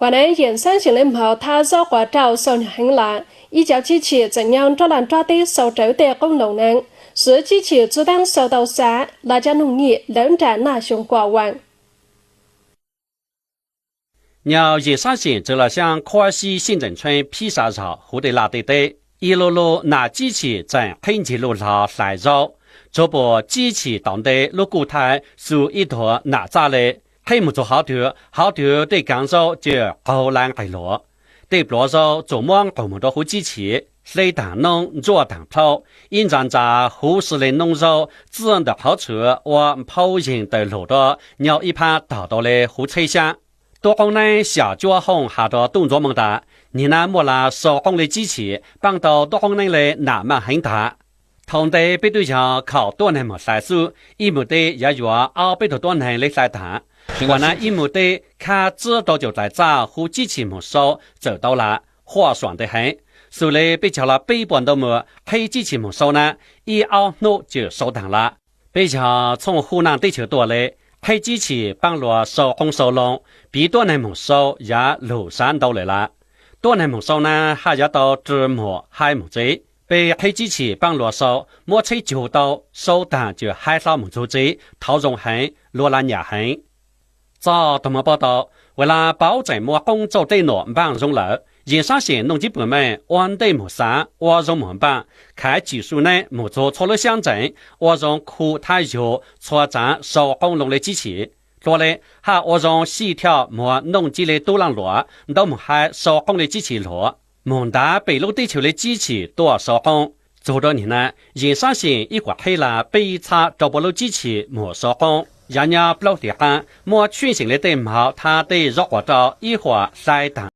Huav neeb yeem xaab seem le mov thab zaub quav rau xau nyam heev lawm, ib cov tsib chim tseem nyob nroj laj nroj teb xau rawv tej qoob loo neeb, xwv tsib chim txuj teeb xau tau xav, lawv cov noog nyim lawv nram naj xyoo kuam vaam. Nyaj yeem xaab seem txwv los xyaab khuab sib sij ntseem tsheeb phib sab zog huv tej laj tej teb, ib lub lub nam tsib chim tseem qhib ncig luj log hlais zaub. Tsuav puam tsib chim tom ntej lub kuj thaib xu ib tuag nam txaj le, qhib moog txug hauv twg, hauv twg tej kaav zaub ca qaug lawv nqes luag. Tej pluav zaub txuam muab nqus moog rua huv tsib chim, hle taag noob ntsuaj taag plhaub, ib ntsa ntsa huv si le noob zaub txij ntawm qhov txhua ua nphaub yeeg tawm lug rua nyaj ib phab tog tau le huv tsheb xyaab. Tub qoob neeb Xyam Cuab Hooj has rua tub ntxuav moo tas, nim nab muaj lawm sau qoob le tsib chim paab tau tub qoob neeb le nam maaj heev taag. Thaus ntej peb tub yog khaum tuab neeg moog hlais xwb, ib mug teb yuav yuav ob peb tug tuab neeg le hlais taag. Huav nab ib mug teb khab tsib rau caum dlaim txaj huv tsib chim moog sau txawm tau lawm, huam suam ntev heev. Xws le peb cog lug peb puas ntau mug qhib tsib chim moog sau nab, ib ob nub ca sau taag lawm. Peb yog txhooj huv naaj teb chaws tuaj le, qhib tsib chim paab luas sau qoob sau loo, piv tuab neeg moog sau yuav lug sab ntau lawm lawm. Tuab neeg moog sau nab haj yuav tau rua moog hab moog tsev. Peb qhib tsib chim paab luas sau, muab tsheb cug tau, sau taag ca hab hlob moog txug tsev, thaus zoo heev, luas lawv nyam heev. Txog tug moog paub tau, ua lawv paub tseem muaj qoob txauj tej nuam npaaj zoo lawm. Yeem xaab seem noog tsib puam meej ua ntej moog xaav, ua zoo moog npaaj, khaiv tsim su neeb moog txug txhua lub xyaab ntseem, ua zoo khu thab yug txhua tsaav sau qoob loo le tsib chim. Dlua le, haj ua zoo sij thiaj muag noog tsib le tub laaj luam ntau moog hab sau qoob le tsib chim luam, moog ntav pem lub teb chaws le tsib chim tuaj sau qoob. Txug rua nim nab, yeem xaab seem ib huam qhib lawm peb txhab rau puab lub tsib chim moog sau qoob. Yav nyob plaub hlis qaab muab tshwj xeem le tej mov thab tej zaub quav rau ib huam hlais taag